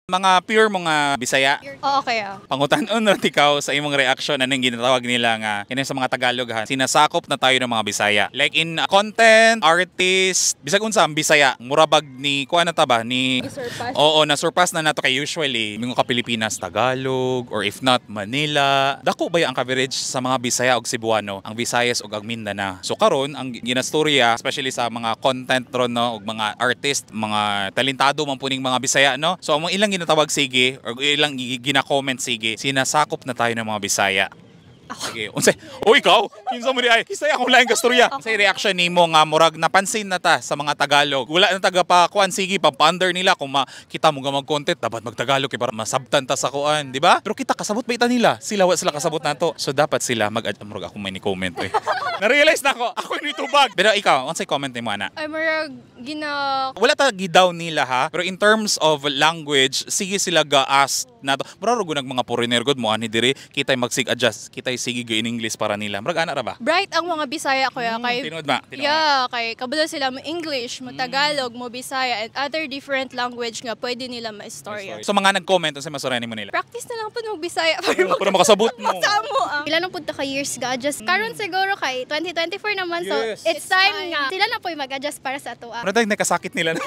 Mga pure mga Bisaya. Oo, kaya. Pangutan-on ra ikaw sa imong reaction, anong ginatawag nila nga kini sa mga Tagalog ha. Sinasakop na tayo ng mga Bisaya. Like in content, artist, bisag unsa ang Bisaya, murabag ni kuan na ta ba ni Surpass. Oo, na-surpass na nato kay usually mingon ka Pilipinas, Tagalog or if not Manila. Dako ba ang coverage sa mga Bisaya og Cebuano, ang Visayas ug ang Mindanao. So karon ang ginastorya, especially sa mga content ron, no, ug mga artist, mga talentado man puning mga Bisaya, no. So ang mga ilang ginatawag sige or ilang gina-comment sige, sinasakop na tayo ng mga Bisaya. Sige, unsay? O ikaw, kinsa mo di ay? Kisaya akong laing gastorya. Unsay reaction nimo nga murag napansin na ta sa mga Tagalog? Wala na taga pa kuan, sige pa-ponder nila kung makita mo nga mag-content dapat magtagalog kay para masabtan ta sa kuan, di ba? Pero kita kasabot ba ita nila? Sila wa sila kasabot nato. So dapat sila mag murag ako may ni comment eh. Na-realize na ako, ako yung tubag. Pero ikaw, unsay comment nimo ana? Ay, murag gina Wala ta gidaw nila ha, pero in terms of language, sige sila ga-ask nato. Murag ro nag mga foreigner gud mo ani diri, kitay magsig adjust, kitay sige ga in English para nila. Murag ana ra ba? Bright ang mga Bisaya, kuya, kay Tinuod ba? Tinuod. Yeah, kay kabalo sila mo English, mo Tagalog, mo Bisaya and other different language nga pwede nila ma-istorya. So mga nag-comment, unsay masurani mo nila? Practice na lang po mag Bisaya para Para makasabot mo. Masamo ang Pila na pud ta ka years ga-adjust. Karon siguro kay 2024 naman, so Yes. it's time nga sila na po'y mag-adjust para sa ato. Murag nakasakit nila.